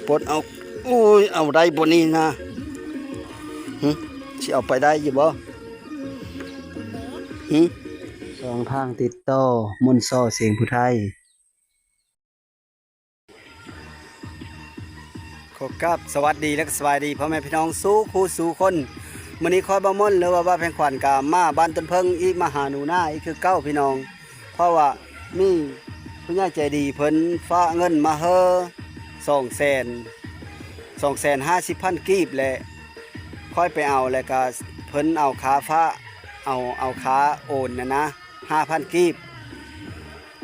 ປົດເອົາ ໂອ້ຍ ເອົາໄດ້ບໍ່ນີ້ນະ? ຫຶ ຊິເອົາໄປໄດ້ຢູ່ບໍ່? ຫຶ ຊ່ອງທາງຕິດຕໍ່ ມົນຊໍ ສຽງຜູ້ໄທ. ຂໍກາບສະຫວັດດີ ແລະ ກະສະບາຍດີພໍ່ແມ່ພີ່ນ້ອງສູ່ຄູ່ສູ່ຄົນ. ມື້ນີ້ຂ້ອຍບ່າວມົນ ຫຼືວ່າບ່າວແພງຂວັນ ກະມາບ້ານຕົ້ນເຜິ້ງອີກ ມາຫາໜູນາອີກຄືເກົ່າພີ່ນ້ອງ. ເພາະວ່າມີຜູ້ໃຫຍ່ໃຈດີເພິ່ນຝາກເງິນມາໃຫ້ສອງແສນ ສອງແສນຫ້າສິບພັນກີບ ແລະ ຂ້ອຍໄປເອົາ ແລະກະເພິ່ນເອົາຄ່າຝາກ ເອົາ ເອົາຄ່າໂອນຫັ້ນນະ ຫ້າພັນກີບ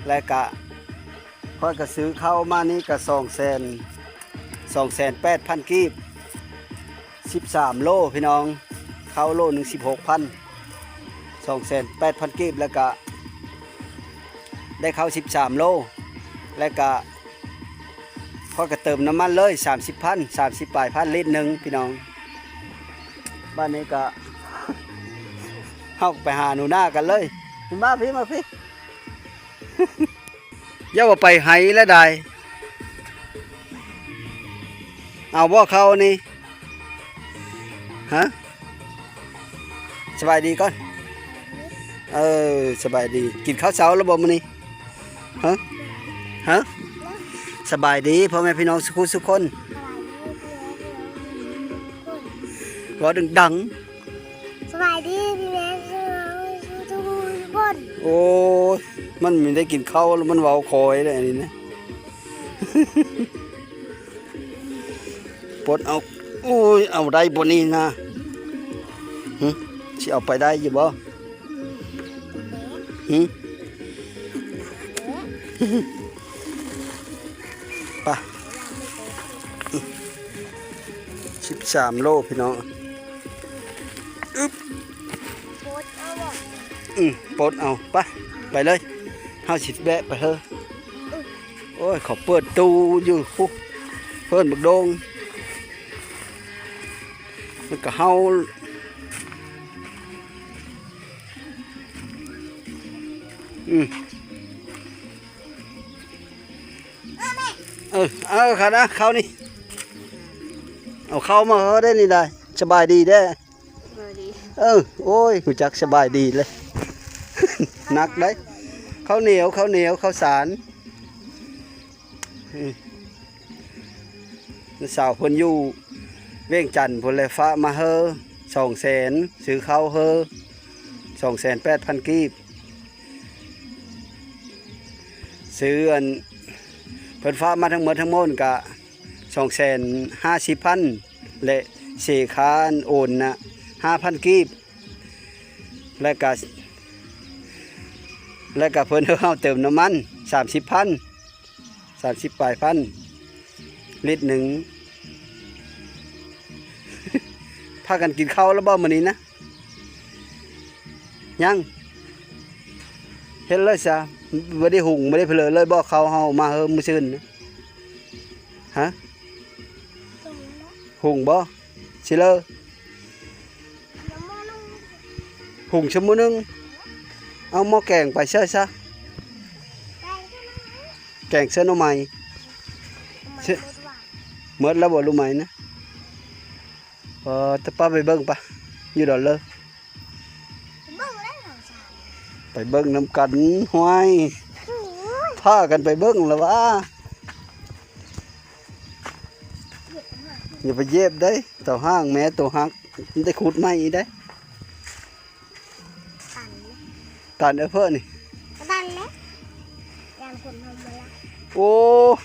ແລະກະຂ້ອຍກະຊື້ເຂົ້າມານີ້ກະສອງແສນ ສອງແສນແປດພັນກີບ ສິບສາມໂລພີ່ນ້ອງ. ເຂົ້າໂລໜຶ່ງສິບຫົກພັນ ສອງແສນແປດພັນກີບ ແລ້ວກະໄດ້ເຂົ້າສິບສາມໂລ ແລ້ວກະຂ້ອຍກະເຕີມນ້ຳມັນເລີຍ ສາມສິບພັນ ສາມສິບປາຍພັນ ລິດໜຶ່ງພີ່ນ້ອງ. ບາດນີ້ກະ ເຮົາໄປຫາໜູນາກັນເລີຍ. ມາພີ້ ມາພີ້. ຢ່າວ່າໄປໄຫລະດາຍ. ເອົາບໍ່ເຂົ້ານີ້? ຮະ? ສະບາຍດີກ່ອນ. ເອີ ສະບາຍດີ. ກິນເຂົ້າເຊົ້າແລ້ວບໍ່ມື້ນີ້? ຮະ? ຮະ? ສະບາຍດີພໍ່ແມ່ພີ່ນ້ອງສູ່ຄູ່ສູ່ຄົນ. ເວົ້າດັງໆ. ສະບາຍດີພີ່ແມ່ພີ່ນ້ອງສູ່ທຸກຄົນ. ໂອ້ຍ ມັນມີໄດ້ກິນເຂົ້າແລ້ວມັນເວົ້າຄ່ອຍເດ້ອັນນີ້ນະ. ປົດເອົາ ໂອ້ຍ ເອົາໄດ້ບໍ່ນີ້ນະ? ຫຶ ຊິເອົາໄປໄດ້ຢູ່ບໍ່? ຫຶ ປະ ສິບສາມໂລພີ່ນ້ອງ. ອຶບ ປົດເອົາບໍ່? ອືມ ປົດເອົາ. ໄປ ໄປເລີຍ. ເຮົາຊິແວະໄປເຮີ. ໂອ້ຍ ເຂົາເປີດຕູ້ຢູ່ພຸ້ນ ເພິ່ນບັກໂດງ ມັນກະເຫົ່າ. ອືມ ເອີ ເອີ ເຂົ້ານະ ເຂົ້ານີ້ ເອົາເຂົ້າມາເຮີໄດ້ນີ້ໄດ້. ສະບາຍດີເດ້. ເອີ ໂອ້ຍ ຮູ້ຈັກສະບາຍດີເລີຍ. ໜັກໄດ໋ ເຂົ້າໜຽວ ເຂົ້າໜຽວ ເຂົ້າສານ. ອືມ ສາວເພິ່ນຢູ່ວຽງຈັນພຸ້ນແຫຼະ ຝາກມາເຮີສອງແສນ ຊື້ເຂົ້າເຮີສອງແສນແປດພັນກີບ. ຊື້ອັນ ເພິ່ນຝາກມາທັງໝົດທັງມວນກະສອງແສນຫ້າສິບພັນ ແລະ ເສຍຄ່າອັນໂອນນະຫ້າພັນກີບ ແລະກະ ແລະກະເພິ່ນເຮົາເຕີມນ້ຳມັນສາມສິບພັນ ສາມສິບປາຍພັນ ລິດໜຶ່ງ. ພາກັນກິນເຂົ້າແລ້ວບໍ່ມື້ນີ້ນະ? ຍັງ. ເຮັດເລີຍຊະ ບໍ່ໄດ້ຫຸງ ບໍ່ໄດ້ເຜລີເລີຍບໍ່? ເຂົ້າເຮົາມາເຮີມື້ຊືນນະ. ຮະ? ຫຸງບໍ່? ຊິເລີ ຫຸງຊົ່ວໂມງໜຶ່ງ. ເອົາໝໍ້ແກງໄປເສີຊະ. ແກງເສີໜໍ່ໄມ້. ເສີ ໝົດແລ້ວບໍ່ ໜໍ່ໄມ້ນະ? ເອີ ແຕ່ປ້າໄປເບິ່ງປະ ຢູ່ດອນເລີ. ໄປເບິ່ງນຳກັນ. ຫ້ວຍ ພາກັນໄປເບິ່ງລະຫວາ. ຢ່າໄປຢຽບໄດ໋ ເຕົາຫ້າງແມ້ ໂຕຮັກ ມັນໄດ້ຂຸດໃໝ່ອີກໄດ໋. ຕັນເອີເພີ້ນີ້ ຕັນແລ້ວ ຢ່າງຄົນທຳມະດາ. ໂອ້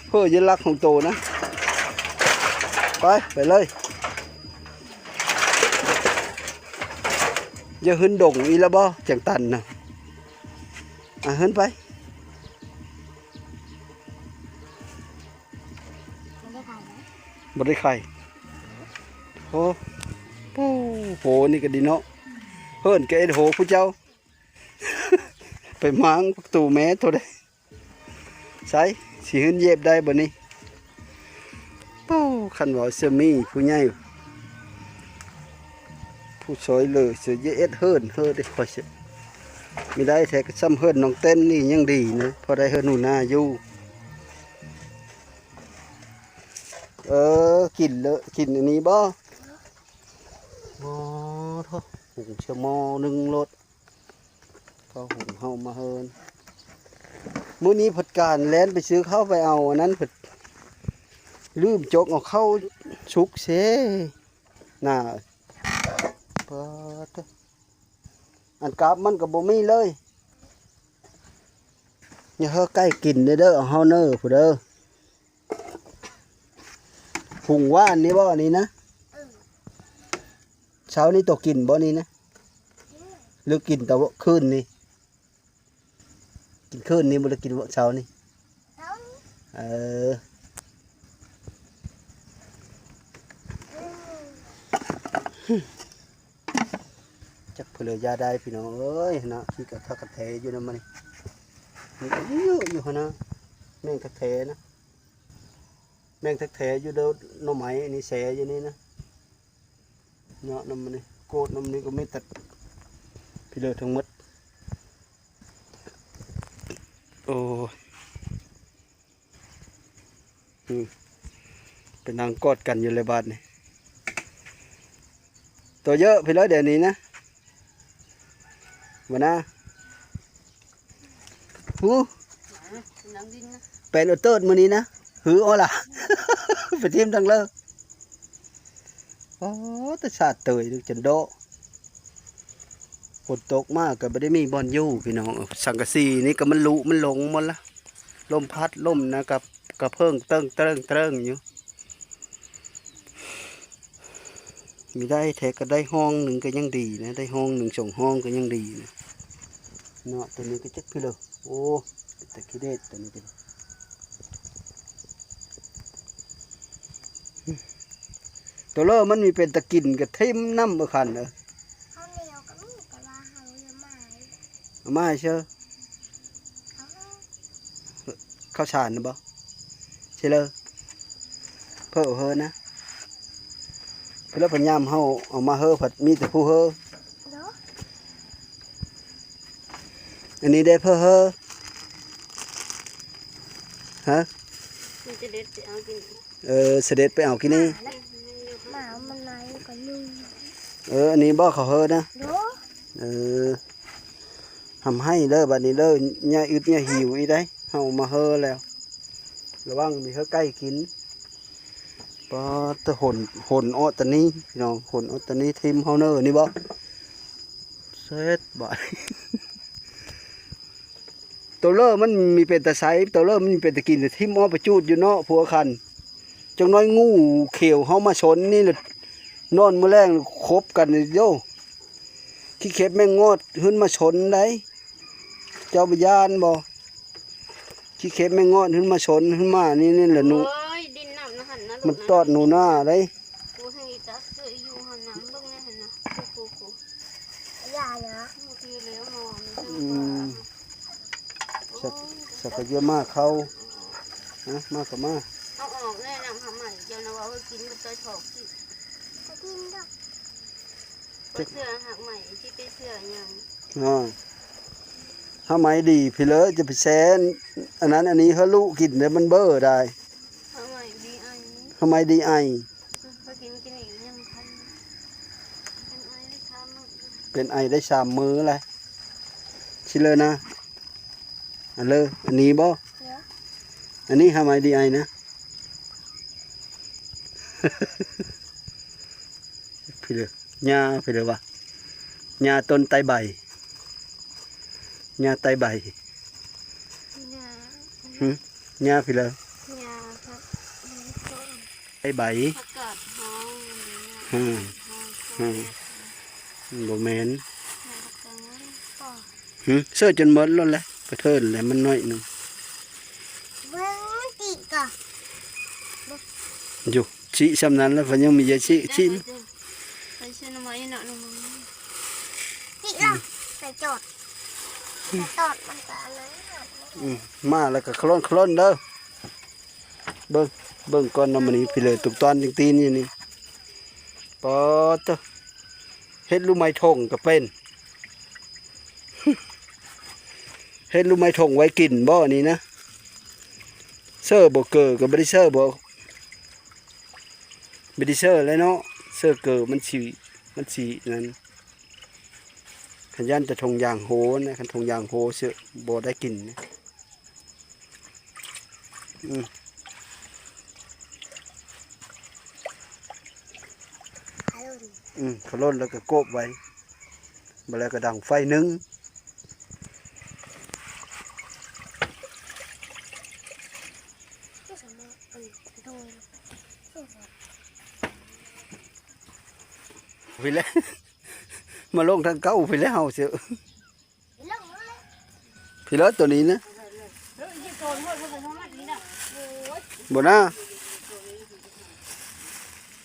ເພີ້ຍາລັກຂອງໂຕນະ. ໄປ ໄປເລີຍ. ຢ່າຂຶ້ນດົງອີກແລ້ວບໍ່ ຈັ່ງຕັນນະ. ອ່ະ ຂຶ້ນໄປ. ບໍ່ໄດ້ໄຂ່. ໂອ້ ໂອ້ ໂຫ ນີ້ກໍດີເນາະ. ເຮີນກໍເອັດໂຫຜູ້ເຈົ້າ ໄປມ້າງປະຕູແມ່ໂຕໃດ. ໃສ ຊິເຮືອນເຢັບໄດ້ບໍ່ນີ້? ໂອ້ ຄັນວ່າຈະມີຜູ້ໃຫຍ່ ຜູ້ຊ່ອຍເຫຼືອ ຊິເຮັດເຮືອນເຮີເດ້. ຂ້ອຍຊິມີໄດ້ແທ້ກໍຊ່ຳເຮືອນນ້ອງເຕັ້ນນີ້ຍັງດີນະ ພໍໄດ້ເຮືອນໜູນາຢູ່. ເອີ ກິນເລີ ກິນອັນນີ້ບໍ່? ໝໍ້ໂທ້ ຫຸງເຊື່ອໝໍ້ໜຶ່ງໂລດ ເຂົາຫຸງເຮົາມາເຮີນ. ມື້ນີ້ພັດການແລ່ນໄປຊື້ເຂົ້າໄປເອົາອັນນັ້ນ ພັດລືມຈົກເອົາເຂົ້າສຸກເຊ ໜ້າ ປາດ ອັນກັບມັນກໍບໍ່ມີເລີຍ. ຢ່າເຮີໄກ່ກິນເດີ ເດີ ເອົາເຮົາເນີຜູ້ເດີ. ຫຸງຫວານນີ້ບໍ່ ອັນນີ້ນະ? ເອີ ເຊົ້ານີ້ໂຕກິນບໍ່ນີ້ນະ? ກິນ ຫຼືກິນແຕ່ຄືນນີ້? ກິນຄືນນີ້ບໍ່ໄດ້ກິນເຊົ້ານີ້? ເຊົ້ານີ້ ເອີ ອືມ ຈັກເພິ່ນເລີຍຢາໄດ້ພີ່ນ້ອງເອີຍເນາະ. ຂີ້ກະທະກະແທຢູ່ນຳມັນນີ້ ມີເຍອະຢູ່ຫັ້ນນະ ແມງທັກແທນະ ແມງທັກແທຢູ່ເດີ ໜໍ່ໄມ້ນີ້ແຊຢູ່ນີ້ນະ. ເນາະ ນຳມັນນີ້ ໂກດນຳນີ້ກໍມີແຕ່ພີເລີທັງໝົດ. ໂອ້ຍ ອືມ ໄປນັ່ງກອດກັນຢູ່ແລ້ວບາດນີ້ ໂຕເຍອະພີເລີດຽວນີ້ນະ ບໍ່ນາ. ຫື ແປນໂອເຕີດມື້ນີ້ນະ ຫື ອໍລະ ໄປຖິ້ມທາງເລີ. ໂອ້ ແຕ່ສາດເຕີຍ ຈົນເດາະ ຝົນຕົກມາກໍບໍ່ໄດ້ມີບ່ອນຢູ່ພີ່ນ້ອງ. ສັງກະສີນີ້ກໍມັນລຸມັນລົງໝົດລະ ລົມພັດລົມນະ ກະ ກະເພີງເຕີງໆຢູ່. ມີໄດ້ແທ້ກໍໄດ້ຫ້ອງໜຶ່ງກໍຍັງດີນະ ໄດ້ຫ້ອງໜຶ່ງສອງຫ້ອງກໍຍັງດີນະ. ເນາະ ໂຕນີ້ກໍຈັກພີເລີ ໂອ້ ເປັນຕາຂີ້ເດັດໂຕນີ້ກໍ ໂຕເລີມັນມີເປັນຕາກິນກໍຖິ້ມນຳ ເອີ ຄັນເອີ. ເຂົ້າໜຽວກໍມີ ແຕ່ວ່າເຮົາເອົາມາໃຫ້ ເອົາມາໃຫ້ເຊີ ເອົາ ເຂົ້າສານນະບໍ່? ຊິເລີ ເພີເຮີນະ ເພິ່ນລະພະຍາຍາມເຮົາເອົາມາເຮີ ພັດມີແຕ່ຜູ້ເຮີ. ໂດຍ ອັນນີ້ເດ້ເພີເຮີ ຮະ? ມັນຈະເດັດຊິເອົາກິນ ເອີ ສະເດັດໄປເອົາກິນນີ້ ໝາມັນໄລ່ກໍໜຶ່ງ ເອີ ອັນນີ້ບໍ່ເຂົາເຮີນະ? ໂດຍ ເອີ ທຳໃຫ້ເດີ ບາດນີ້ເດີ ຢ່າອຶດຢ່າຫິວອີກໄດ໋ ເຮົາມາເຮີແລ້ວ ລະວັງມີເຮີໄກ່ກິນ. ປາດ ແຕ່ຫົນ ຫົນອອດຕານີ້ພີ່ນ້ອງ ຫົນອອດຕານີ້ຖິ້ມເຮົາເນີ ນີ້ບໍ່? ເຊັດບາດ ໂຕເລີມັນມີເປັນຕາໃສ ໂຕເລີມັນມີເປັນຕາກິນ ຖິ້ມອອກໄປຈູດຢູ່ເນາະ ພວກຄັນ ຈັກໜ້ອຍງູຂຽວເຮົາມາຊົນນີ້ລະ ນອນມື້ແລງຄົບກັນໂຢ ຂີ້ເຂັບແມງງອດຂຶ້ນມາຊົນໄດ໋. ເຈົ້າບໍ່ຢ້ານບໍ່? ຂີ້ເຂັບແມງງອດຂຶ້ນມາຊົນຂຶ້ນມາ ນີ້ ນີ້ລະໜູ ໂອ້ຍ ດິນນ້ຳນະຫັ້ນນະ ມັນຕອດໜູນາໄດ໋. ກູໃຫ້ຈັກເສື້ອຢູ່ຫັ້ນນະ ເບິ່ງແນ່ຫັ້ນນະ ກູ ກູ ກູ ຢ່ານະ ອືມ ສັກ ສັກກະເຍອະມາເຂົ້າ ນະ ມາກໍມາ ເອົາອອກແນ່ ນ້ຳຫາໃໝ່ ເຈົ້ານະວ່າເອີ ກິນກັບໄກ່ທອດ ກິນດອກ ເຊື່ອຫາກໃໝ່ ຊິໄປເຊື່ອຫຍັງ ອ້າວ ຫາກໃໝ່ດີພີເລີ ຈະໄປແຊ່ອັນນັ້ນອັນນີ້ໃຫ້ລູກກິນເດ້ ມັນເບີໄດ໋. ຫາກໃໝ່ດີໄອ ຫາກໃໝ່ດີໄອ ເອີ ໄປກິນ ກິນອີກຍັງບໍ່ທັນ ເປັນໄອໄດ້ສາມມື້ ເປັນໄອໄດ້ສາມມື້ແລ້ວ ຊິເລີນະ. ອັນເລີ ອັນນີ້ບໍ່? ເອີ ອັນນີ້ຫາກໃໝ່ດີໄອນະ ພີເລີ ຫຍ້າພີເລີວ່າ ຫຍ້າຕົ້ນໄຕ້ໃບ ຫຍ້າໄຕ້ໃບ ຫຍ້າ ຫື ຫຍ້າພີເລີ ຫຍ້າຜັກ ໄຕ້ໃບ ຜັກກາດຫອມ ຫື ຫື ບໍ່ແມ່ນ ຫື ເສີດຈົນໝົດໂລດແຫຼະ ກະເທີນແຫຼະ ມັນໜ້ອຍໜຶ່ງ ເບິ່ງມັນຕິກະ ຢູ່ ຊິສ່ຳນັ້ນແລ້ວ ເພິ່ນຍັງມີຢາຊິ ຊິ ໄປເຊື່ອໜໍ່ໄມ້ເນາະ ໜໍ່ໄມ້ ຕິລະ ໃສ່ຈອດ ໃສ່ຈອດມັນກະອັນນັ້ນ ອືມ ມາແລ້ວກະຄະລ່ອນໆເດີ. ເບິ່ງ ເບິ່ງກ່ອນເນາະ ມື້ນີ້ພີເລີຕຸກຕອນຕິງຕີນຢູ່ນີ້ ປາດເຕີ ເຮັດລູກໄມ້ຖົງກໍເປັນ ເຮັດລູກໄມ້ຖົງໄວ້ກິນບໍ່ນີ້ນະ ເຊີບໍ່ເກີກໍບໍ່ໄດ້ເຊີບໍ່ ບໍ່ໄດ້ເຊີແລ້ວເນາະ ເຊີເກີມັນຊິ ມັນຊິນັ້ນ ຄັນຢ້ານແຕ່ຖົງຢາງໂຮນະ ຄັນຖົງຢາງໂຮເຊີບໍ່ໄດ້ກິນນະ. ອືມ ອືມ ເຂົາຫຼົ່ນແລ້ວກໍໂກບໄວ້ ບາດແລ້ວກໍດັງໄຟໜຶ່ງ. ພີ້ແຫຼະ ມາລົງທາງເກົ່າພີ້ແຫຼະເຮົາເຊີ ພີ້ແຫຼະໂຕນີ້ນະ ບໍ່ນາ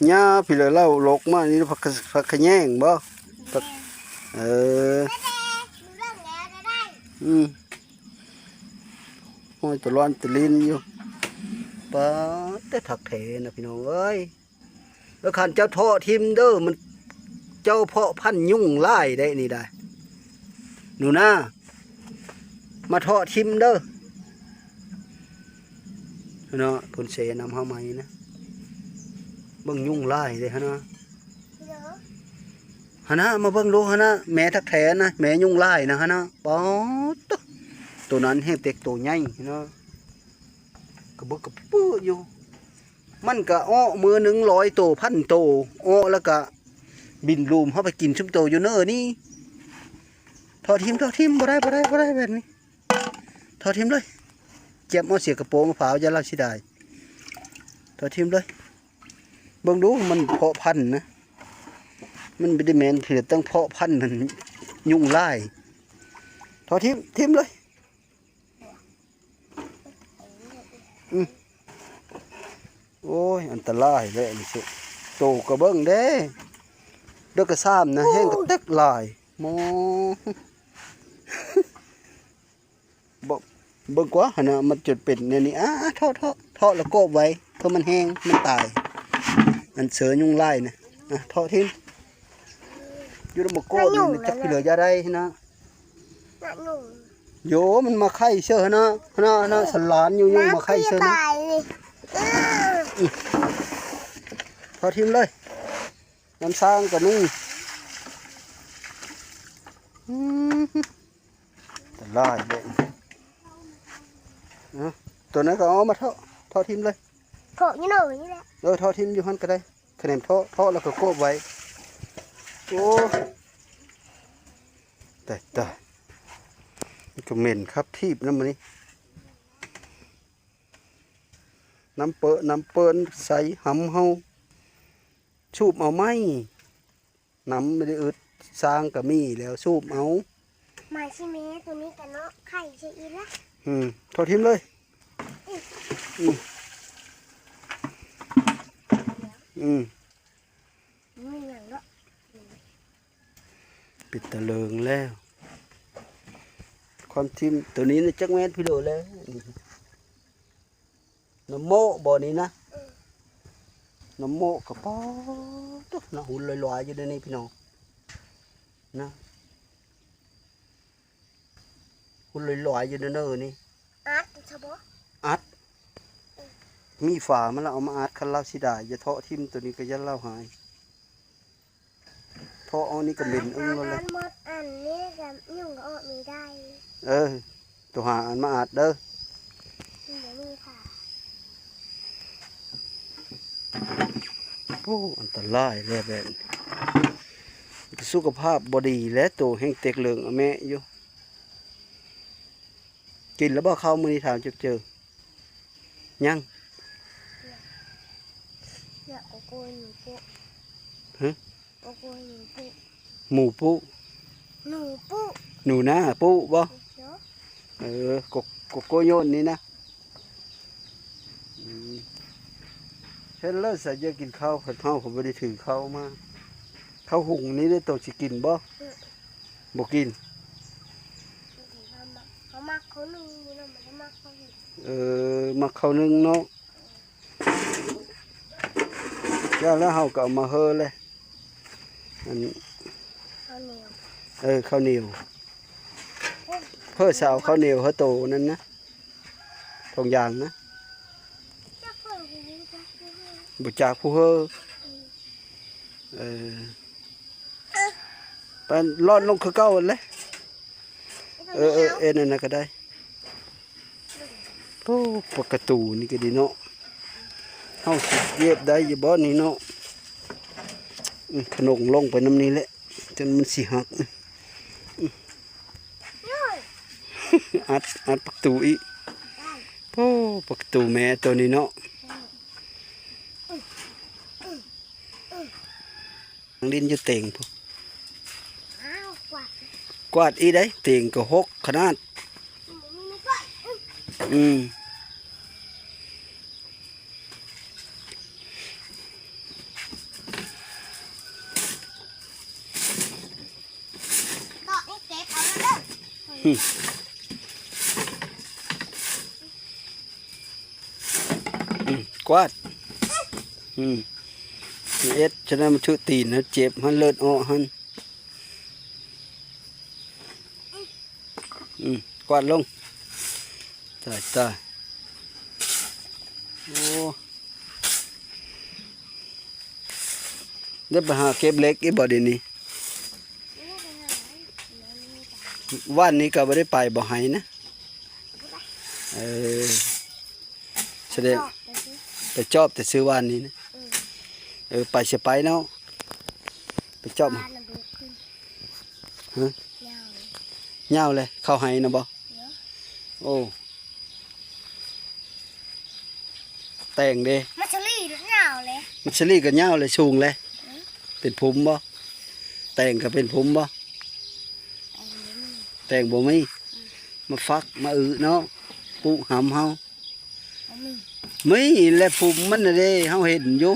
ຫຍ້າພີ້ແຫຼະ ເລົ່າລົກມານີ້ ຜັກ ຜັກຂະແຍງບໍ່? ຜັກ ເອີ ອືມ ຫ້ອຍຕະລ່ອນຕະລິນຢູ່ ປາດ ແຕ່ຄັກແທ້ນະພີ່ນ້ອງເອີຍ. ແລ້ວຄັນເຈົ້າເທາະຖິ້ມເດີ ມັນ ເຈົ້າເພາະພັນຍຸງຫຼາຍເດ້ນີ້ໄດ໋ ໜູນາ ມາເທາະຖິ້ມເດີ ເນາະ ເພິ່ນເຊນຳເຮົາໃໝ່ນະ ເບິ່ງຍຸງຫຼາຍເດ້ຫັ້ນນະ ຫັ້ນນະ ມາເບິ່ງດູຫັ້ນນະ ແມ່ທັກແທ້ນະ ແມ່ຍຸງຫຼາຍນະຫັ້ນນະ ປາດໂທ້ ໂຕນັ້ນແຮງເຕັກໂຕໃຫຍ່ເນາະ ກະບຶກກະບືຢູ່. ມັນກະເອາະມື້ໜຶ່ງຮ້ອຍໂຕ ພັນໂຕ ເອາະແລ້ວກະບິນລູມເຮົາໄປກິນຊຸມໂຕຢູ່ເນີນີ້ ເທາະຖິ້ມ ເທາະຖິ້ມ ບໍ່ໄດ້ ບໍ່ໄດ້ ບໍ່ໄດ້ແບບນີ້ ເທາະຖິ້ມເລີຍ ຈຽບເອົາເສຍກະໂປງຜ້າ ຢ່າລາວເສຍດາຍ ເທາະຖິ້ມເລີຍ. ເບິ່ງດູ ມັນເພາະພັນນະ ມັນບໍ່ໄດ້ແມ່ນເພື່ອຕັ້ງເພາະພັນຫັ້ນ ຍຸງຫຼາຍ ເທາະຖິ້ມ ຖິ້ມເລີຍ. ອືມ ໂອ້ຍ ອັນຕະລາຍເດ້ນີ້ ໂຕກະເບິ່ງເດ້ ດອກກະສາມນະ ແຮງກະແຕັກຫຼາຍ ໂມ ເບິ່ງກວ່າຫັ້ນນະ ມັນຈົນເປັນແນວນີ້ ອາ ເທາະ ເທາະ ເທາະລະໂກບໄວ້ ເພື່ອມັນແຫ້ງ ມັນຕາຍ ອັນເຊີຍຸງລາຍນະ ອາ ເທາະຖິ້ມ ຢູ່ນຳໝາກໂກດນີ້ ຈັກຊິເຫຼືອຢາໃດຫັ້ນນະ. ໂຢ ມັນມາໄຂ່ເຊີຫັ້ນນະ ຫັ້ນນະ ຫັ້ນນະ ສະຫຼານຢູ່ ຢູ່ມາໄຂ່ເຊີນະ ເທາະຖິ້ມເລີຍ ນ້ຳສ້າງກະໜຶ່ງ ອືມ ຕະລາຍເດ້ ເອີ ໂຕນັ້ນກະເອົາມາເທາະ ເທາະຖິ້ມເລີຍ ເທາະຢູ່ນີ້ແຫຼະ ເອີ ເທາະຖິ້ມຢູ່ຫັ້ນກະໄດ້ ຂະແໜມເທາະ ເທາະແລ້ວກະໂກບໄວ້ ໂອ້ ຕາຍ ຕາຍ ມັນກະເໝັນຄັບຖີບນຳມື້ນີ້ ນ້ຳເປິ ນ້ຳເປິນໃສ່ຫຳເຮົາ ສູບເອົາໄມ້ ນ້ຳບໍ່ໄດ້ອຶດ ສ້າງກະມີແລ້ວ ສູບເອົາ ມາຊິແມ່ ໂຕນີ້ກະເນາະ ໄຂ່ຊິອີກລະ ອືມ ເທາະຖິ້ມເລີຍ ອືມ ອືມ ອືມ ບໍ່ມີຫຍັງເນາະ ເປັນຕາເລີງແລ້ວ ຄວາມຖິ້ມໂຕນີ້ນະ ຈັກແມ່ນພິໂລແລ້ວ ນ້ຳໂມະບໍ່ນີ້ນະ ເອີ ນ້ຳໂມະກະປາດ ເນາະ ຫຸ່ນລອຍໆຢູ່ໃນນີ້ພີ່ນ້ອງ ນະ ຫຸ່ນລອຍໆຢູ່ເນີນີ້ ອັດຊະບໍ່ ອັດ ມີຝາມັນລະເອົາມາອັດ ຄັນລາວຊິດາຍ ຢ່າເທາະຖິ້ມ ໂຕນີ້ກະຢ້ານລາວຫາຍ ເທາະເອົານີ້ກະເໝັນອຶ້ງແລ້ວແຫຼະ ອັນໝົດອັນນີ້ກະຍຸງກະອອກມີໄດ້ ເອີ ໂຕຫາອັນມາອັດເດີ ມັນບໍ່ມີຝາ ໂອ້ ອັນຕະລາຍແຫຼະແບບນີ້ ສຸຂະພາບບໍ່ດີແຫຼະ ໂຕແຮງເຕັກເລິງອະແມະຢູ່ ກິນແລ້ວບໍ່ເຂົ້າມື້ນີ້ ຖາມເຈີ ຍັງ ຢາກໂກໂກ້ໜູປຸ ຮະ ໂກໂກ້ໜູປຸ ໝູປຸ ໜູປຸ ໜູນາປຸບໍ່ ໂຈ ເອີ ໂກ ໂກໂກ້ໂຍນນີ້ນະ ອືມ ເຫັນແລ້ວສະຢາກກິນເຂົ້າ ເພາະເຮົາກະບໍ່ໄດ້ຖືເຂົ້າມາ ເຂົ້າຫຸງນີ້ເດ້ ໂຕຊິກິນບໍ່ ອືມ ບໍ່ກິນ ເຮົາມັກເຂົ້າໜຶ້ງຢູ່ນະ ມັນມັກເຂົ້າຫຸງ ເອີ ມັກເຂົ້າໜຶ້ງເນາະ ແລ້ວ ແລ້ວເຮົາກະເອົາມາເຮີແຫຼະ ອັນ ເຂົ້າໜຽວ ເອີ ເຂົ້າໜຽວ ເຮີຊາວເຂົ້າໜຽວ ເຮີໂຕນັ້ນນະ ຖົງຢາງນະ ຈັກເພິ່ນ ບໍ່ຈັກຜູ້ເຮີ ບໍ່ຈັກຜູ້ເຮີ ເອີ ໄປລ່ອນລົງຄືເກົ່າຫັ້ນແຫຼະ. ເອີ ເອີ ເອີ ນັ້ນນະກໍໄດ້. ໂອ້ ປາກກະຕູນີ້ກໍດີເນາະ, ເຮົາຊິເກັບໄດ້ຢູ່ບໍ່ນີ້ເນາະ? ອືມ ຂະໜົງລົງໄປນຳນີ້ແຫຼະ ຈົນມັນຊິຫັກ. ອືມ ອັດ ອັດປາກກະຕູອີກ. ໂອ້ ປາກກະຕູແມ່ໂຕນີ້ເນາະ. ນັ່ງຫຼິ້ນຢູ່ເຕີງພຸ້ນ. ອ້າວ ກວາດ ກວາດອີກໄດ໋, ເຕີງກໍຫົກຂະໜາດ. ອືມ ບໍ່ມີໃຜກວາດ. ອືມ ຕອກນີ້ເກັບເອົາເດີ. ອືມ ອືມ ກວາດ. ອືມ ເຮັດຈັ່ງໃດມັນຖືກຕີນຫັ້ນເຈັບ ຫັ້ນເລືອດອອກຫັ້ນ. ອືມ ກວາດລົງ. ຕາຍ ຕາຍ. ໂອ້ ໄດ້ໄປຫາເກັບເຫຼັກອີກບໍ່ດຽວນີ້? ວານນີ້ກໍບໍ່ໄດ້ໄປບໍ່ ໄຮ່ນະ? ເອີ ສະແດງ ໄປຈອບແຕ່ຊື່ວານນີ້ນະ. ເອີ ໄປຊິໄປເນາະ ໄປຈອບ. ຫະ? ຍາວເລີຍ ເຂົ້າໄຮ່ນະບໍ່? ໂອ້ ແຕງເດ້ ມັດສະລີຍາວເລີຍ ມັດສະລີກໍຍາວເລີຍ ສູງເລີຍ. ເປັນພູມບໍ່? ແຕງກໍເປັນພູມບໍ່? ແຕງບໍ່ມີ. ມາຝັກມາອຶເນາະ ປຸຫຳເຮົາ. ມີແຫຼະ ພູມມັນນະເດ້ ເຮົາເຫັນຢູ່.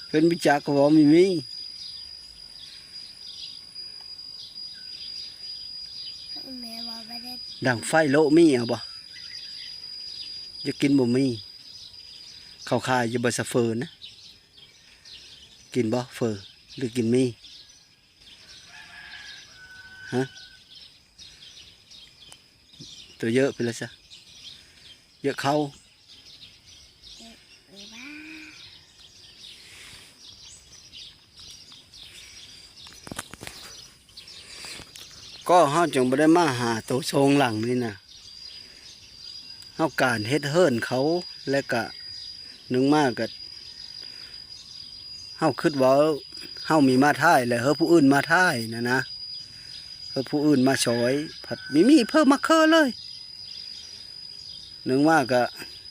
ເພິ່ນບໍ່ຈັກກໍວ່າມີ ມີ. ແມ່ວ່າບໍ່ໄດ້ ດັງໄຟໂລະມີເອົາບໍ່? ຢາກກິນບໍ່ມີ. ເຂົາຂາຍຢູ່ບໍ່ຊະເຟີນະ? ກິນບໍ່ເຟີ ຫຼືກິນມີ? ຮະ? ຕົວເຍອະໄປແລ້ວຊະ ເຍອະເຂົ້າ. ກໍເຮົາຈຶ່ງບໍ່ໄດ້ມາຫາໂຕໂຊງຫຼັງນີ້ນະ. ເຮົາການເຮັດເຮືອນເຂົາ ແລະກະໜຶ່ງມາກະ ເຮົາຄິດວ່າເຮົາມີມາທ້າຍ ແລະເຮີຜູ້ອື່ນມາທ້າຍນະນະ. ເຮີຜູ້ອື່ນມາຊ່ອຍ ພັດມີມີເພີ່ມມາເຄີເລີຍ. ໜຶ່ງມາກະ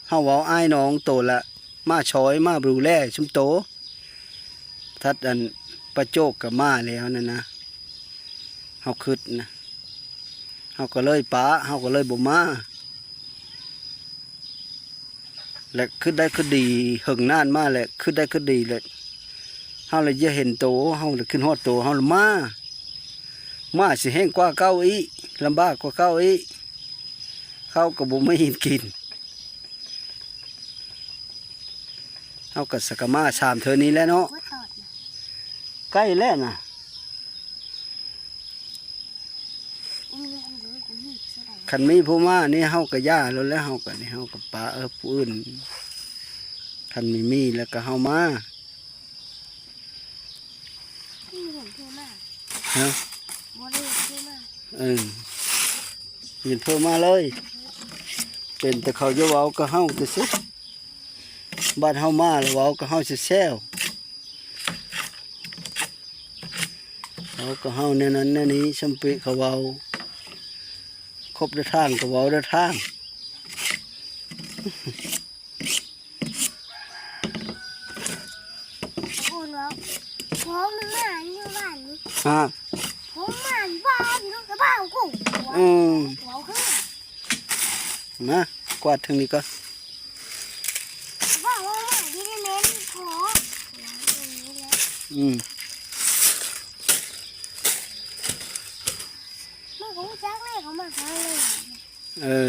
ເຮົາເວົ້າອ້າຍນ້ອງໂຕລະມາຊ່ອຍມາດູແລຊຸມໂຕ. ທັດອັນປາໂຈກກໍມາແລ້ວນັ້ນນະ ເຮົາຄິດນະ. ເຮົາກໍເລີຍປະ ເຮົາກໍເລີຍບໍ່ມາ. ແລະຄິດໄດ້ຄິດດີ ເຫິງນານມາແລະຄິດໄດ້ຄິດດີແລະ ເຮົາລະຢາກເຫັນໂຕ ເຮົາລະຄິດຮອດໂຕ ເຮົາລະມາ. ມາຊິແຮງກວ່າເກົ່າອີກ ລຳບາກກວ່າເກົ່າອີກ. ເຂົ້າກໍບໍ່ມີກິນ. ເຮົາກໍສະກະມາສາມເທື່ອນີ້ແຫຼະເນາະ. ໃກ້ແລ້ວນະ. ຄັນມີຜູ້ມານີ້ເຮົາກໍຢ່າໂລດແລ້ວ ເຮົາກໍນີ້ ເຮົາກໍປະ ເອີ ຜູ້ອື່ນ. ຄັນມີມີແລ້ວກໍເຮົາມາ. ມີເຫັນເພິ່ນມາ. ຮະ? ບໍ່ໄດ້ເຫັນເພິ່ນມາ. ເອີ ເຫັນເພິ່ນມາເລີຍ. ເປັນແຕ່ເຂົາຈະເວົ້າກັບເຮົາຊື່ໆ. ບາດເຮົາມາແລ້ວເວົ້າກັບເຮົາແຊວໆ. ເຂົາກໍເຮົາແນວນັ້ນແນວນີ້ ຊ່ຳປີເຂົາເວົ້າ ຄົບແນວທາງກໍເວົ້າແນວທາງ. ໂອ້ເນາະ ພໍ່ມັນມາຢູ່ບ້ານນີ້. ຮະ? ພໍ່ມັນມາຢູ່ກັບບ້ານກູ. ອືມ ເວົ້າຄື ມາກວາດທາງນີ້ກ່ອນ. ວ່າວ່າວ່າດີແມ່ນພໍ. ອືມ ມັນກໍຮູ້ຈັກແລ້ວ ເຂົາມາຫາເລີຍ. ເອີ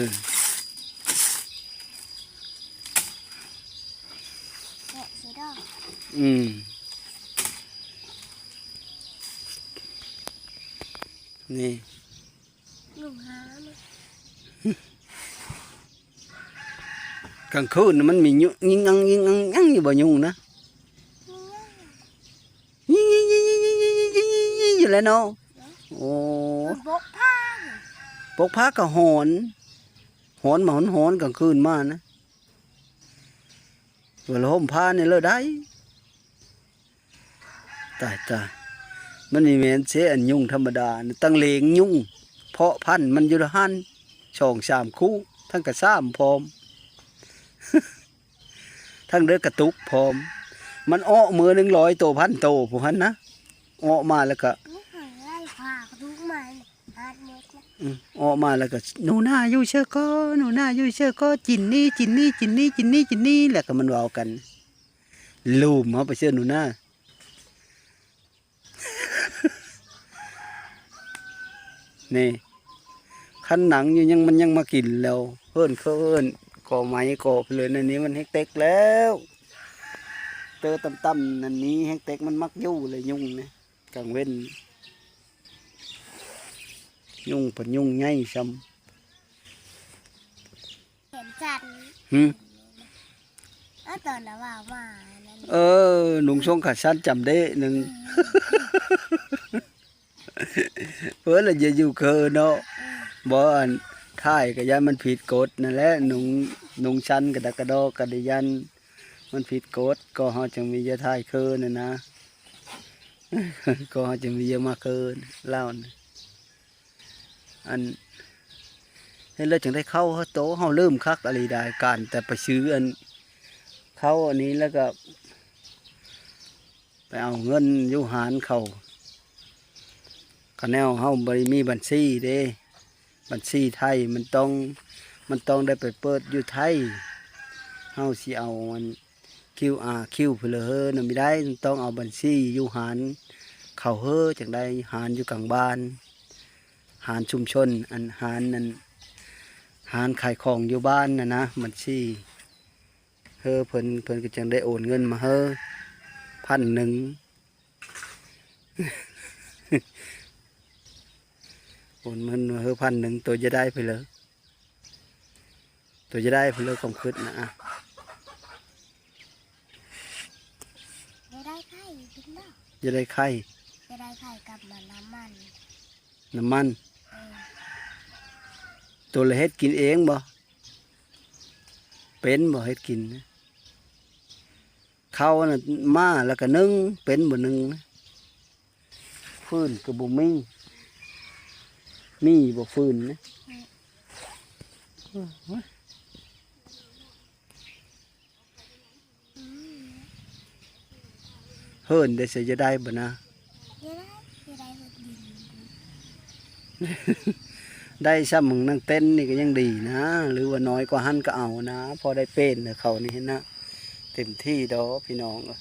ແກະຊິດອກ. ອືມ ນີ້ ຍຸງຫາມັນ. ກາງຄືນມັນມີຍຸງຍິງອັງຍິງອັງຍັງຢູ່ບໍ່ຍຸງນະ? ມີຫຍັງ? ຢູ່ແລ້ວເນາະ. ໂອ້ ມັນປົກຜ້າ ປົກຜ້າກໍຮ້ອນ ຮ້ອນມາຮ້ອນໆ ກາງຄືນມານະ ເວລາຫົ່ມຜ້ານີ້ແລ້ວໄດ້. ຕາຍໆ ມັນນີ້ແມ່ນເຊອັນຍຸງທຳມະດານະ ຕັ້ງເລງຍຸງ ເພາະພັນມັນຢູ່ຫັ້ນສອງສາມຄູ່ ທັງກະຊາມພ້ອມ ທັງເດີກະຕຸກພ້ອມ. ມັນເອາະມື້ໜຶ່ງຮ້ອຍໂຕ ພັນໂຕ ຜູ້ຫັ້ນນະ ເອາະມາແລ້ວກະ ນີ້ຫາໄລ່ພາກະຕຸກມາ ອືມ ອອກມາແລ້ວກໍ ໜູນາຢູ່ເຊີກໍ ໜູນາຢູ່ເຊີກໍ ຈິນນີ້ ຈິນນີ້ ຈິນນີ້ ຈິນນີ້ ຈິນນີ້ ແລ້ວກໍມັນເວົ້າກັນ ລູມເຮົາໄປເຊີໜູນາ ນີ້ ຄັນນັ່ງຢູ່ຍັງ ມັນຍັງມາກິນແລ້ວ ເຫີນເຂີນ ກໍໄໝກໍໄປເລີຍ. ອັນນີ້ມັນແຮງເຕັກແລ້ວ ເຕີຕ່ຳໆ ນັ້ນນີ້ແຮງເຕັກ ມັນມັກຢູ່ແຫຼະຍຸງນະ ກາງເວັນ ຍຸງເປັນຍຸງໃຫຍ່ຊ່ຳ ແຂນສັ້ນ ຫື ເອີ ຕອນລະວ່າມານັ້ນ ເອີ ນຸ່ງຊົງຂາສັ້ນຈຳເດະໜຶ່ງ ເອີ ເພິ່ນລະຢ່າຢູ່ເຄີເນາະ ເອີ ບໍ່ ອັນ ຖ່າຍກໍຢ້ານມັນຜິດກົດນັ້ນແຫຼະ ນຸ່ງ ນຸ່ງສັ້ນກະດັກກະດໍກະໄດ້ຢ້ານ ມັນຜິດກົດ ກໍເຮົາຈຶ່ງມີເຫຍື່ອຖ່າຍຄືນັ້ນນະ ກໍເຮົາຈຶ່ງມີເຫຍື່ອມາຄືລາວນະ. ອັນ ເຮັດແລ້ວຈັ່ງໄດ້ເຂົ້າ ໂຕ ເຮົາລືມຄັກອີ່ຫຼີດາຍ ການແຕ່ໄປຊື້ອັນ ເຂົ້າອັນນີ້ ແລ້ວກໍໄປເອົາເງິນຢູ່ຮ້ານເຂົາ ກະແນວເຮົາບໍ່ໄດ້ມີບັນຊີເດ້. ບັນຊີໄທມັນຕ້ອງ ມັນຕ້ອງໄດ້ໄປເປີດຢູ່ໄທ ເຮົາຊິເອົາອັນ ຄິວອາ ຄິວເພີເຮີນະ ບໍ່ໄດ້ ຕ້ອງເອົາບັນຊີຢູ່ຮ້ານເຂົາເຮີ ຈັ່ງໄດ້ ຮ້ານຢູ່ກາງບ້ານ ຮ້ານຊຸມຊົນ ອັນ ຮ້ານ ອັນ ຮ້ານຂາຍຂອງຢູ່ບ້ານນະນະ ບັນຊີເຮີເພິ່ນ ເພິ່ນກໍຈັ່ງໄດ້ໂອນເງິນມາເຮີ ພັນໜຶ່ງ ໂອນເງິນມາເຮີພັນໜຶ່ງ ໂຕຈະໄດ້ເພີເຮີ ໂຕຈະໄດ້ເພີເຮີ ຄວາມຄິດນະ ອະ ຈະໄດ້ໄຂ່ກິນເນາະ ຈະໄດ້ໄຂ່ ຈະໄດ້ໄຂ່ກັບມານ້ຳມັນ ນ້ຳມັນ ເອີ ໂຕລະເຮັດກິນເອງບໍ່? ເປັນບໍ່ເຮັດກິນ? ເຂົ້ານະ ມາແລ້ວກະໜຶ້ງ ເປັນບໍ່ໜຶ້ງນະ? ຟືນກະບໍ່ມີ ມີບໍ່ຟືນນະ? ເຮີນໄດ້ໃສ ຈະໄດ້ບໍ່ນະ? ຈະໄດ້ ຈະໄດ້ເຮັດດິນ ໄດ້ຊ່ຳນາງເຕັ້ນນີ້ກໍຍັງດີນະ ຫຼືວ່ານ້ອຍກວ່າຫັ້ນກໍເອົານະ ພໍໄດ້ເປັນເຂົານີ້ນະ ເຕັມທີ່ດອກພີ່ນ້ອງເອີຍ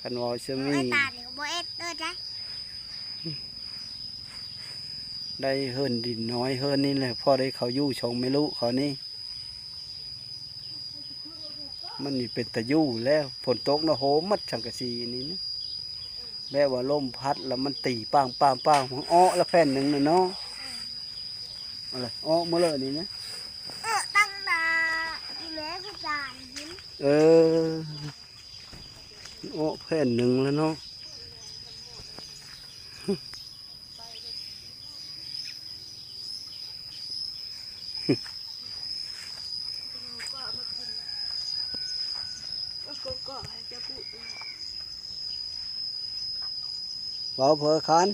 ຄັນເວົ້າຊະມີ ຕານີ້ກໍບໍ່ເອັດເດີ ໄດ້ເຮີນດິນນ້ອຍເຮີນນີ້ແຫຼະ ພໍໄດ້ເຂົາຢູ່ ສອງແມ່ລູກເຂົານີ້. ມັນນີ້ເປັນຕາຢູ່ແລ້ວ ຝົນຕົກນະ ໂຫມໝົດສັງກະສີນີ້ນະ ແບບວ່າລົມພັດລະມັນຕີປ້າງໆໆ ເອາະລະແຜ່ນໜຶ່ງນະເນາະ ເອົາລະ ເອາະໝົດເລີຍນີ້ນະ ເອີ ຕັ້ງໜ້າອີແມ່ຜູ້ຕາຍຫັ້ນ ເອີ ເອາະແຜ່ນໜຶ່ງລະເນາະ. ເວົ້າເພີຄັນ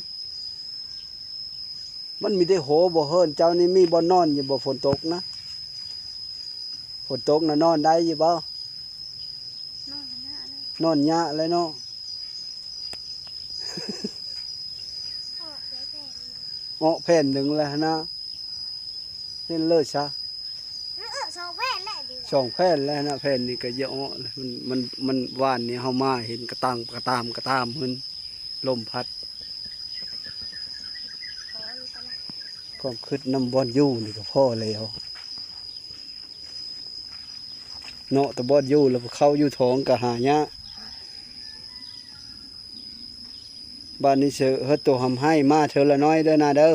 ມັນມີແຕ່ໂຫບໍ່ ເຮືອນເຈົ້ານີ້ມີບ່ອນນອນຢູ່ບໍ່ ຝົນຕົກນະ? ຝົນຕົກນະນອນໄດ້ຢູ່ບໍ່? ນອນຍາກເລີຍ ນອນຍາກເລີຍເນາະ ເອາະແຜ່ນໜຶ່ງແລ້ວຫັ້ນນະ ເຫັນເລີຍຊະ ເອີ ສອງແຜ່ນແລ້ວ ສອງແຜ່ນແລ້ວຫັ້ນນະ ແຜ່ນນີ້ກໍຢາກເອາະ ມັນ ມັນ ມັນ ວານນີ້ເຮົາມາເຫັນກະຕັງ ກະຕາມ ກະຕາມ ມັນລົມພັດ ຄວາມຄິດນຳບ່ອນຢູ່ນີ້ກໍພໍແລ້ວ ເນາະ ແຕ່ບ່ອນຢູ່ແລ້ວ ເຂົ້າຢູ່ທ້ອງກໍຫາຍາກ ບາດນີ້ເສີເຮັດໂຕຮຳໄຮມາເທື່ອລະໜ້ອຍເດີນາເດີ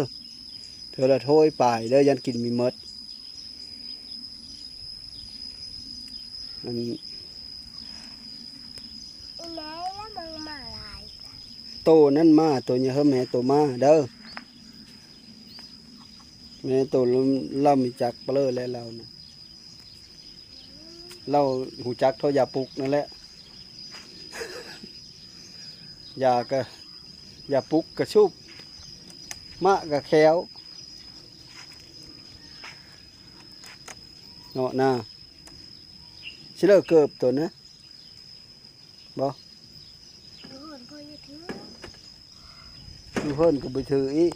ເທື່ອລະຖ້ວຍປາຍເດີ ຢ້ານກິນມີໝົດ ອັນ ອີແມ່ລະມັນມາຫຼາຍ ໂຕນັ້ນມາ ໂຕຍາເຮີ້ມແຫ່ໂຕມາເດີ. ແມ່ໂຕລຳ ລຳຈັກປະເລີແຫຼະລາວນະ ລາວຮູ້ຈັກເທົ່າຢາປຸກນັ້ນແຫຼະ. ຢາກະ ຢາປຸກກະສູບ ມະກະແຄວ ເນາະນາ. ຊິເລີກເກີບໂຕນະ ບໍ່ ຢູ່ເຮືອນບໍ່ໄດ້ຖື ຢູ່ເຮືອນກໍບໍ່ຖືອີກ.